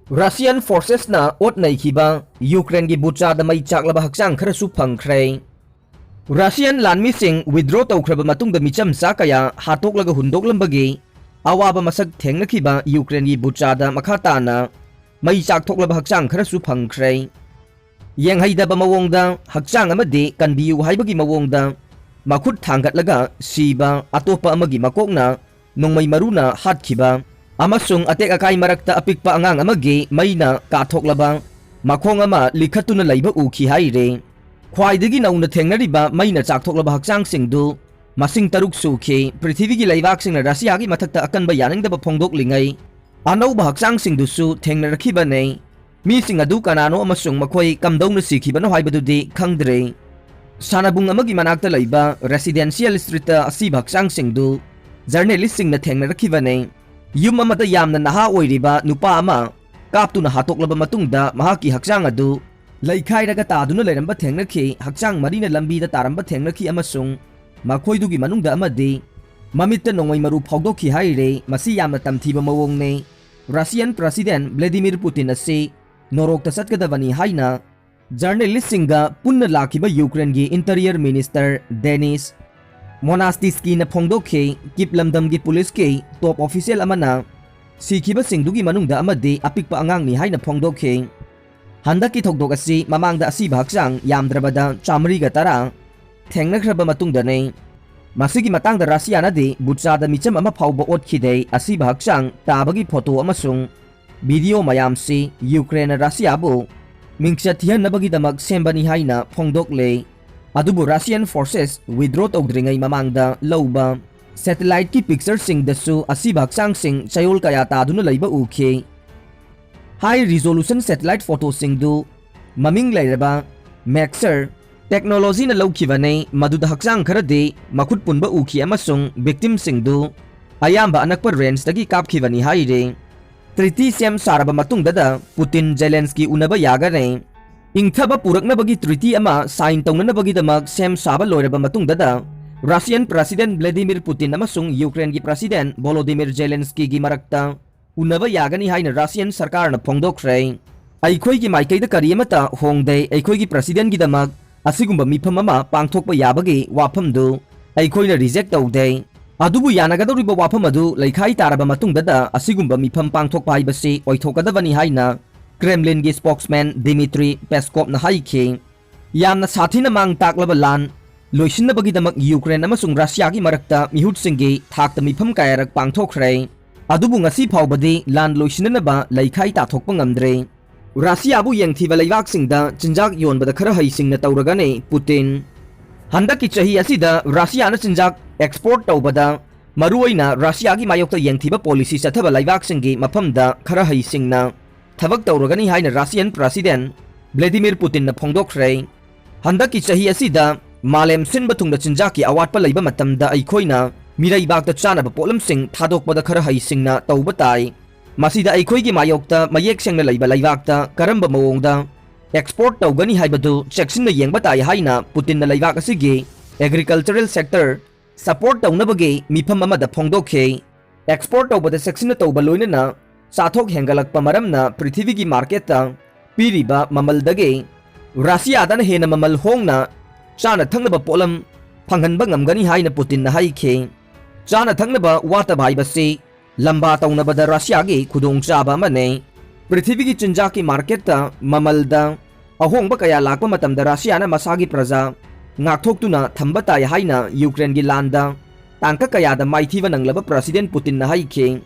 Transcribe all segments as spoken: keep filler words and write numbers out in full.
Russian forcesꯅ ꯑꯣꯠ ꯅꯩꯈꯤꯕ ꯌꯨꯀ꯭ꯔꯦꯟꯒꯤ ꯕꯨꯆꯥꯗ ꯃꯩ ꯆꯥꯛꯂꯕ ꯍꯛꯆꯥꯡ ꯈꯔꯁꯨ ꯐꯪꯈ꯭ꯔꯦ꯫ Russian ꯂꯥꯟꯃꯤꯁꯤꯡ withdraw ꯇꯧꯈ꯭ꯔꯕ ꯃꯇꯨꯡꯗ ꯃꯤꯆꯝꯆꯥ ꯀꯌꯥ ꯍꯥꯠꯇꯣꯛꯂꯒ ꯍꯨꯟꯗꯣꯛꯂꯝꯕꯒꯤ ꯑꯋꯥꯕ ꯃꯁꯛ ꯊꯦꯡꯅꯈꯤꯕ ꯌꯨꯀ꯭ꯔꯦꯟꯒꯤ ꯕꯨꯆꯥꯗ ꯃꯈꯥ ꯇꯥꯅ ꯃꯩ ꯆꯥꯛꯊꯣꯛꯂꯕ ꯍꯛꯆꯥꯡ ꯈꯔꯁꯨ ꯐꯪꯈ꯭ꯔꯦ꯫ ꯌꯦꯡꯍꯩꯗꯕ ꯃꯑꯣꯡꯗ ꯍꯛꯆꯥꯡ ꯑꯃꯗꯤ ꯀꯟꯕꯤꯌꯨ ꯍꯥꯏꯕꯒꯤ ꯃꯑꯣꯡꯗ ꯃꯈꯨꯠ ꯊꯥꯡꯒꯠꯂꯒ ꯁꯤꯕ ꯑꯇꯣꯞꯄ ꯑꯃꯒꯤ ꯃꯀꯣꯛꯅ ꯅꯣꯡꯃꯩ ꯃꯔꯨꯅ ꯍꯥꯠꯈꯤꯕ ꯑꯃꯁꯨꯡ ꯑꯇꯦꯛ ꯑꯀꯥꯏ ꯃꯔꯛꯇ ꯑꯄꯤꯛꯄ ꯑꯉꯥꯡ ꯑꯃꯒꯤ ꯃꯩꯅ ꯀꯥꯊꯣꯛꯂꯕ ꯃꯈꯣꯡ ꯑꯃ ꯂꯤꯈꯠꯇꯨꯅ ꯂꯩꯕ ꯎꯈꯤ ꯍꯥꯏꯔꯤ꯫ ꯈ꯭ꯋꯥꯏꯗꯒꯤ ꯅꯧꯅ ꯊꯦꯡꯅꯔꯤꯕ ꯃꯩꯅ ꯆꯥꯛꯊꯣꯛꯂꯕ ꯍꯛꯆꯥꯡꯁꯤꯡꯗꯨ ꯃꯁꯤꯡ ꯇꯔꯨꯛ ꯁꯨꯈꯤ꯫ ꯄ꯭ꯔꯤꯊꯤꯕꯤꯒꯤ ꯂꯩꯕꯥꯛꯁꯤꯡꯅ ꯔꯁꯤꯌꯥꯒꯤ ꯃꯊꯛꯇ ꯑꯀꯟꯕ ꯌꯥꯅꯤꯡꯗꯕ ꯐꯣꯡꯗꯣꯛꯂꯤꯉꯩ ꯑꯅꯧꯕ ꯍꯛꯆꯥꯡꯁꯤꯡꯗꯨꯁꯨ ꯊꯦꯡꯅꯔꯛꯈꯤꯕꯅꯤ꯫ ꯃꯤꯁꯤꯡ ꯑꯗꯨ ꯀꯅꯥꯅꯣ ꯑꯃꯁꯨꯡ ꯃꯈꯣꯏ ꯀꯝꯗꯧꯅ ꯁꯤꯈꯤꯕꯅꯣ ꯍꯥꯏꯕꯗꯨꯗꯤ ꯈꯪꯗ꯭ꯔꯦ꯫ ꯁꯥꯟꯅꯕꯨꯡ ꯑꯃꯒꯤ ꯃꯅꯥꯛꯇ ꯂꯩꯕ residential streetꯇ ꯑꯁꯤꯕ ꯍꯛꯆꯥꯡꯁꯤꯡꯗꯨ journalistꯁꯤꯡꯅ ꯊꯦꯡꯅꯔꯛꯈꯤꯕꯅꯤ꯫ ꯌꯨꯝ ꯑꯃꯗ ꯌꯥꯝꯅ ꯅꯍꯥ ꯑꯣꯏꯔꯤꯕ ꯅꯨꯄꯥ ꯑꯃ ꯀꯥꯞꯇꯨꯅ ꯍꯥꯠꯇꯣꯛꯂꯕ ꯃꯇꯨꯡꯗ ꯃꯍꯥꯛꯀꯤ ꯍꯛꯆꯥꯡ ꯑꯗꯨ ꯂꯩꯈꯥꯏꯔꯒ ꯇꯥꯗꯨꯅ ꯂꯩꯔꯝꯕ ꯊꯦꯡꯅꯈꯤ꯫ ꯍꯛꯆꯥꯡ ꯃꯔꯤꯅ ꯂꯝꯕꯤꯗ ꯇꯥꯔꯝꯕ ꯊꯦꯡꯅꯈꯤ ꯑꯃꯁꯨꯡ ꯃꯈꯣꯏꯗꯨꯒꯤ ꯃꯅꯨꯡꯗ ꯑꯃꯗꯤ ꯃꯃꯤꯠꯇ ꯅꯣꯡꯃꯩ ꯃꯔꯨ ꯐꯥꯎꯗꯣꯛꯈꯤ ꯍꯥꯏꯔꯦ꯫ ꯃꯁꯤ ꯌꯥꯝꯅ ꯇꯝꯊꯤꯕ ꯃꯑꯣꯡꯅꯤ꯫ Russian President Vladimir Putin ꯑꯁꯤ ꯅꯣꯔꯣꯛꯇ ꯆꯠꯀꯗꯕꯅꯤ ꯍꯥꯏꯅ journalistꯁꯤꯡꯒ ꯄꯨꯟꯅ ꯂꯥꯛꯈꯤꯕ ꯌꯨꯀ꯭ꯔꯦꯟꯒꯤ interior minister Denis Monastiskyꯅ ꯐꯣꯡꯗꯣꯛꯈꯤ꯫ ꯀꯤꯞ ꯂꯝꯗꯝꯒꯤ ꯄꯨꯂꯤꯁꯀꯤ top official ꯑꯃꯅ ꯁꯤꯈꯤꯕꯁꯤꯡꯗꯨꯒꯤ ꯃꯅꯨꯡꯗ ꯑꯃꯗꯤ ꯑꯄꯤꯛꯄ ꯑꯉꯥꯡꯅꯤ ꯍꯥꯏꯅ ꯐꯣꯡꯗꯣꯛꯈꯤ꯫ ꯍꯟꯗꯛꯀꯤ ꯊꯧꯗꯣꯛ ꯑꯁꯤ ꯃꯃꯥꯡꯗ ꯑꯁꯤꯕ ꯍꯛꯆꯥꯡ ꯌꯥꯝꯗ꯭ꯔꯕꯗ ꯆꯥꯃꯔꯤꯒ ꯇꯔꯥ ꯊꯦꯡꯅꯈ꯭ꯔꯕ ꯃꯇꯨꯡꯗꯅꯤ꯫ ꯃꯁꯤꯒꯤ ꯃꯇꯥꯡꯗ ꯔꯁꯤꯌꯥꯅꯗꯤ ꯕꯨꯆꯥꯗ ꯃꯤꯆꯝ ꯑꯃ ꯐꯥꯎꯕ ꯑꯣꯠꯈꯤꯗꯦ꯫ ꯑꯁꯤꯕ ꯍꯛꯆꯥꯡ ꯇꯥꯕꯒꯤ ꯐꯣꯇꯣ ꯑꯃꯁꯨꯡ ꯚꯤꯗꯤꯑꯣ ꯃꯌꯥꯝꯁꯤ ꯌꯨꯀ꯭ꯔꯦꯟꯅ ꯔꯁꯤꯌꯥꯕꯨ ꯃꯤꯡꯆꯠ ꯊꯤꯍꯟꯅꯕꯒꯤꯗꯃꯛ ꯁꯦꯝꯕꯅꯤ ꯍꯥꯏꯅ ꯐꯣꯡꯗꯣꯛꯂꯦ꯫ ꯑꯗꯨꯕꯨ Russian forces withdraw ꯇꯧꯗ꯭ꯔꯤꯉꯩ ꯃꯃꯥꯡꯗ ꯂꯧꯕ satelliteꯀꯤ pictureꯁꯤꯡꯗꯁꯨ ꯑꯁꯤꯕ ꯍꯛꯆꯥꯡꯁꯤꯡ ꯆꯌꯣꯜ ꯀꯌꯥ ꯇꯥꯗꯨꯅ ꯂꯩꯕ ꯎꯈꯤ꯫ High resolution satellite photoꯁꯤꯡꯗꯨ ꯃꯃꯤꯡ ꯂꯩꯔꯕ Maxar technologyꯅ ꯂꯧꯈꯤꯕꯅꯤ, ꯃꯗꯨꯗ ꯍꯛꯆꯥꯡ ꯈꯔꯗꯤ ꯃꯈꯨꯠ ꯄꯨꯟꯕ ꯎꯈꯤ ꯑꯃꯁꯨꯡ victimꯁꯤꯡꯗꯨ ꯑꯌꯥꯝꯕ ꯑꯅꯛꯄ rangeꯇꯒꯤ ꯀꯥꯞꯈꯤꯕꯅꯤ ꯍꯥꯏꯔꯤ꯫ Treaty ꯁꯦꯝ ꯁꯥꯔꯕ ꯃꯇꯨꯡꯗꯗ ꯄꯨꯇꯤꯟ ꯖꯦꯂꯦꯟꯁꯀꯤ ꯎꯅꯕ ꯌꯥꯒꯅꯤ꯫ ꯏꯪꯊꯕ ꯄꯨꯔꯛꯅꯕꯒꯤ treaty ꯑꯃ sign ꯇꯧꯅꯅꯕꯒꯤꯗꯃꯛ ꯁꯦꯝ ꯁꯥꯕ ꯂꯣꯏꯔꯕ ꯃꯇꯨꯡꯗꯗ Russian President Vladimir Putin ꯑꯃꯁꯨꯡ ꯌꯨꯀ꯭ꯔꯦꯟꯒꯤ President Volodymyr Zelenskyꯒꯤ ꯃꯔꯛꯇ ꯎꯅꯕ ꯌꯥꯒꯅꯤ ꯍꯥꯏꯅ ꯔꯁꯤꯌꯥꯟ ꯁꯔꯀꯥꯔꯅ ꯐꯣꯡꯗꯣꯛꯈ꯭ꯔꯦ꯫ ꯑꯩꯈꯣꯏꯒꯤ ꯃꯥꯏꯀꯩꯗ ꯀꯔꯤ ꯑꯃꯠꯇ ꯍꯣꯡꯗꯦ꯫ ꯑꯩꯈꯣꯏꯒꯤ ꯄ꯭ꯔꯁꯤꯗꯦꯟꯒꯤꯗꯃꯛ ꯑꯁꯤꯒꯨꯝꯕ ꯃꯤꯐꯝ ꯑꯃ ꯄꯥꯡꯊꯣꯛꯄ ꯌꯥꯕꯒꯤ ꯋꯥꯐꯝꯗꯨ ꯑꯩꯈꯣꯏꯅ ꯔꯤꯖꯦꯛ ꯇꯧꯗꯦ꯫ ꯑꯗꯨꯕꯨ ꯌꯥꯅꯒꯗꯧꯔꯤꯕ ꯋꯥꯐꯝ ꯑꯗꯨ ꯂꯩꯈꯥꯏ ꯇꯥꯔꯕ ꯃꯇꯨꯡꯗꯗ ꯑꯁꯤꯒꯨꯝꯕ ꯃꯤꯐꯝ ꯄꯥꯡꯊꯣꯛꯄ ꯍꯥꯏꯕꯁꯤ ꯑꯣꯏꯊꯣꯛꯀꯗꯕꯅꯤ ꯍꯥꯏꯅ ꯀ꯭ꯔꯦꯝꯂꯤꯟꯒꯤ ꯁ꯭ꯄꯣꯛꯁꯃꯦꯟ ꯗꯤꯃꯤꯇ꯭ꯔꯤ ꯄꯦꯁꯀꯣꯞꯅ ꯍꯥꯏꯈꯤ꯫ ꯌꯥꯝꯅ ꯁꯥꯊꯤꯅ ꯃꯥꯡ ꯇꯥꯛꯂꯕ ꯂꯥꯟ ꯂꯣꯏꯁꯤꯟꯅꯕꯒꯤꯗꯃꯛ ꯌꯨꯀ꯭ꯔꯦꯟ ꯑꯃꯁꯨꯡ ꯔꯁꯤꯌꯥꯒꯤ ꯃꯔꯛꯇ ꯃꯤꯍꯨꯠꯁꯤꯡꯒꯤ ꯊꯥꯛꯇ ꯃꯤꯐꯝ ꯀꯌꯥꯔꯛ ꯄꯥꯡꯊꯣꯛꯈ꯭ꯔꯦ꯫ ꯑꯗꯨꯕꯨ ꯉꯁꯤ ꯐꯥꯎꯕꯗꯤ ꯂꯥꯟ ꯂꯣꯏꯁꯤꯟꯅꯅꯕ ꯂꯩꯈꯥꯏ ꯇꯥꯊꯣꯛꯄ ꯉꯝꯗ꯭ꯔꯦ꯫ ꯔꯁꯤꯌꯥꯕꯨ ꯌꯦꯡꯊꯤꯕ ꯂꯩꯕꯥꯛꯁꯤꯡꯗ ꯆꯤꯟꯖꯥꯛ ꯌꯣꯟꯕꯗ ꯈꯔ ꯍꯩꯁꯤꯡꯅ ꯇꯧꯔꯒꯅꯤ ꯄꯨꯇꯤꯟ꯫ ꯍꯟꯗꯛꯀꯤ ꯆꯍꯤ ꯑꯁꯤꯗ ꯔꯁꯤꯌꯥꯅ ꯆꯤꯟꯖꯥꯛ ꯑꯦꯛꯁꯄꯣꯔꯠ ꯇꯧꯕꯗ, ꯃꯔꯨꯑꯣꯏꯅ ꯔꯁꯤꯌꯥꯒꯤ ꯃꯥꯌꯣꯛꯇ ꯌꯦꯡꯊꯤꯕ ꯄꯣꯂꯤꯁꯤ ꯆꯠꯊꯕ ꯂꯩꯕꯥꯛꯁꯤꯡꯒꯤ ꯃꯐꯝꯗ ꯈꯔ ꯍꯩꯁꯤꯡꯅ ꯊꯕꯛ ꯇꯧꯔꯒꯅꯤ ꯍꯥꯏꯅ ꯔꯁꯤꯌꯟ ꯄ꯭ꯔꯁꯤꯗꯦꯟ ꯚ꯭ꯂꯦꯗꯤꯃꯤꯔ ꯄꯨꯇꯤꯟꯅ ꯐꯣꯡꯗꯣꯛꯈ꯭ꯔꯦ꯫ ꯍꯟꯗꯛꯀꯤ ꯆꯍꯤ ꯑꯁꯤꯗ ꯃꯥꯂꯦꯝ ꯁꯤꯟꯕ ꯊꯨꯡꯅ ꯆꯤꯟꯖꯥꯛꯀꯤ ꯑꯋꯥꯠꯄ ꯂꯩꯕ ꯃꯇꯝꯗ ꯑꯩꯈꯣꯏꯅ ꯃꯤꯔꯩꯕꯥꯛꯇ ꯆꯥꯅꯕ ꯄꯣꯠꯂꯝꯁꯤꯡ ꯊꯥꯗꯣꯛꯄꯗ ꯈꯔ ꯍꯩꯁꯤꯡꯅ ꯇꯧꯕ ꯇꯥꯏ꯫ ꯃꯁꯤꯗ ꯑꯩꯈꯣꯏꯒꯤ ꯃꯥꯌꯣꯛꯇ ꯃꯌꯦꯛ ꯁꯦꯡꯅ ꯂꯩꯕ ꯂꯩꯕꯥꯛꯇ ꯀꯔꯝꯕ ꯃꯑꯣꯡꯗ ꯑꯦꯛꯁꯄꯣꯔꯠ ꯇꯧꯒꯅꯤ ꯍꯥꯏꯕꯗꯨ ꯆꯦꯛꯁꯤꯟꯅ ꯌꯦꯡꯕ ꯇꯥꯏ ꯍꯥꯏꯅ ꯄꯨꯇꯤꯟꯅ ꯂꯩꯕꯥꯛ ꯑꯁꯤꯒꯤ ꯑꯦꯒ꯭ꯔꯤꯀꯜꯆꯔꯦꯜ ꯁꯦꯛꯇꯔ ꯁꯄꯣꯔꯠ ꯇꯧꯅꯕꯒꯤ ꯃꯤꯐꯝ ꯑꯃꯗ ꯐꯣꯡꯗꯣꯛꯈꯤ꯫ ꯑꯦꯛꯁꯄꯣꯔꯠ ꯇꯧꯕꯗ ꯆꯦꯛꯁꯤꯟꯅ ꯇꯧꯕ ꯂꯣꯏꯅꯅ ꯆꯥꯊꯣꯛ ꯍꯦꯟꯒꯠꯂꯛꯄ ꯃꯔꯝꯅ ꯄ꯭ꯔꯤꯊꯤꯕꯤꯒꯤ ꯃꯥꯔꯀꯦꯠꯇ ꯄꯤꯔꯤꯕ ꯃꯃꯜꯗꯒꯤ ꯔꯁꯤꯌꯥꯗꯅ ꯍꯦꯟꯅ ꯃꯃꯜ ꯍꯣꯡꯅ ꯆꯥꯅ ꯊꯛꯅꯕ ꯄꯣꯠꯂꯝ ꯐꯪꯍꯟꯕ ꯉꯝꯒꯅꯤ ꯍꯥꯏꯅ ꯄꯨꯇꯤꯟꯅ ꯍꯥꯏꯈꯤ꯫ ꯆꯥꯅ ꯊꯛꯅꯕ ꯋꯥꯠꯇꯕ ꯍꯥꯏꯕꯁꯤ ꯂꯝꯕꯥ ꯇꯧꯅꯕꯗ ꯔꯁꯤꯌꯥꯒꯤ ꯈꯨꯗꯣꯡꯆꯥꯕ ꯑꯃꯅꯤ꯫ ꯄ꯭ꯔꯤꯊꯤꯕꯤꯒꯤ ꯆꯤꯟꯖꯥꯛꯀꯤ ꯃꯥꯔꯀꯦꯠꯇ ꯃꯃꯜꯗ ꯑꯍꯣꯡꯕ ꯀꯌꯥ ꯂꯥꯛꯄ ꯃꯇꯝꯗ ꯔꯁꯤꯌꯥꯅ ꯃꯁꯥꯒꯤ ꯄ꯭ꯔꯖꯥ ꯉꯥꯛꯊꯣꯛꯇꯨꯅ ꯊꯝꯕ ꯇꯥꯏ ꯍꯥꯏꯅ ꯌꯨꯀ꯭ꯔꯦꯟꯒꯤ ꯂꯥꯟꯗ ꯇꯥꯡꯀꯛ ꯀꯌꯥꯗ ꯃꯥꯏꯊꯤꯕ ꯅꯪꯂꯕ ꯄ꯭ꯔꯁꯤꯗꯦꯟ ꯄꯨꯇꯤꯟꯅ ꯍꯥꯏꯈꯤ꯫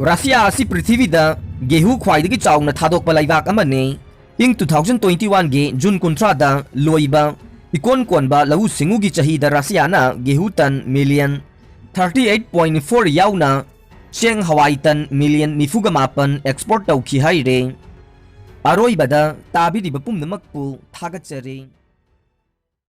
ꯔꯁꯤꯌꯥ ꯑꯁꯤ ꯄ꯭ꯔꯤꯊꯤꯕꯤꯗ ꯒꯦꯍꯨ ꯈ꯭ꯋꯥꯏꯗꯒꯤ ꯆꯥꯎꯅ ꯊꯥꯗꯣꯛꯄ ꯂꯩꯕꯥꯛ ꯑꯃꯅꯤ꯫ ꯏꯪ two thousand twenty one ꯒꯤ ꯖꯨꯟ ꯀꯨꯟꯊ꯭ꯔꯥꯗ ꯂꯣꯏꯕ ꯏꯀꯣꯟ ꯀꯣꯟꯕ ꯂꯧꯎ ꯁꯤꯡꯎꯒꯤ ꯆꯍꯤꯗ ꯔꯁꯤꯌꯥꯅ ꯒꯦꯍꯨ ꯇꯟ million thirty eight point four ꯌꯥꯎꯅ ꯆꯦꯡ ꯍꯋꯥꯏ ꯇꯟ ꯃꯤꯂꯤꯌꯟ ꯅꯤꯐꯨꯒ ꯃꯥꯄꯟ ꯑꯦꯛꯁꯄꯣꯔꯠ ꯇꯧꯈꯤ ꯍꯥꯏꯔꯦ꯫ ꯑꯔꯣꯏꯕꯗ ꯇꯥꯕꯤꯔꯤꯕ ꯄꯨꯝꯅꯃꯛꯄꯨ ꯊꯥꯒꯠꯆꯔꯤ꯫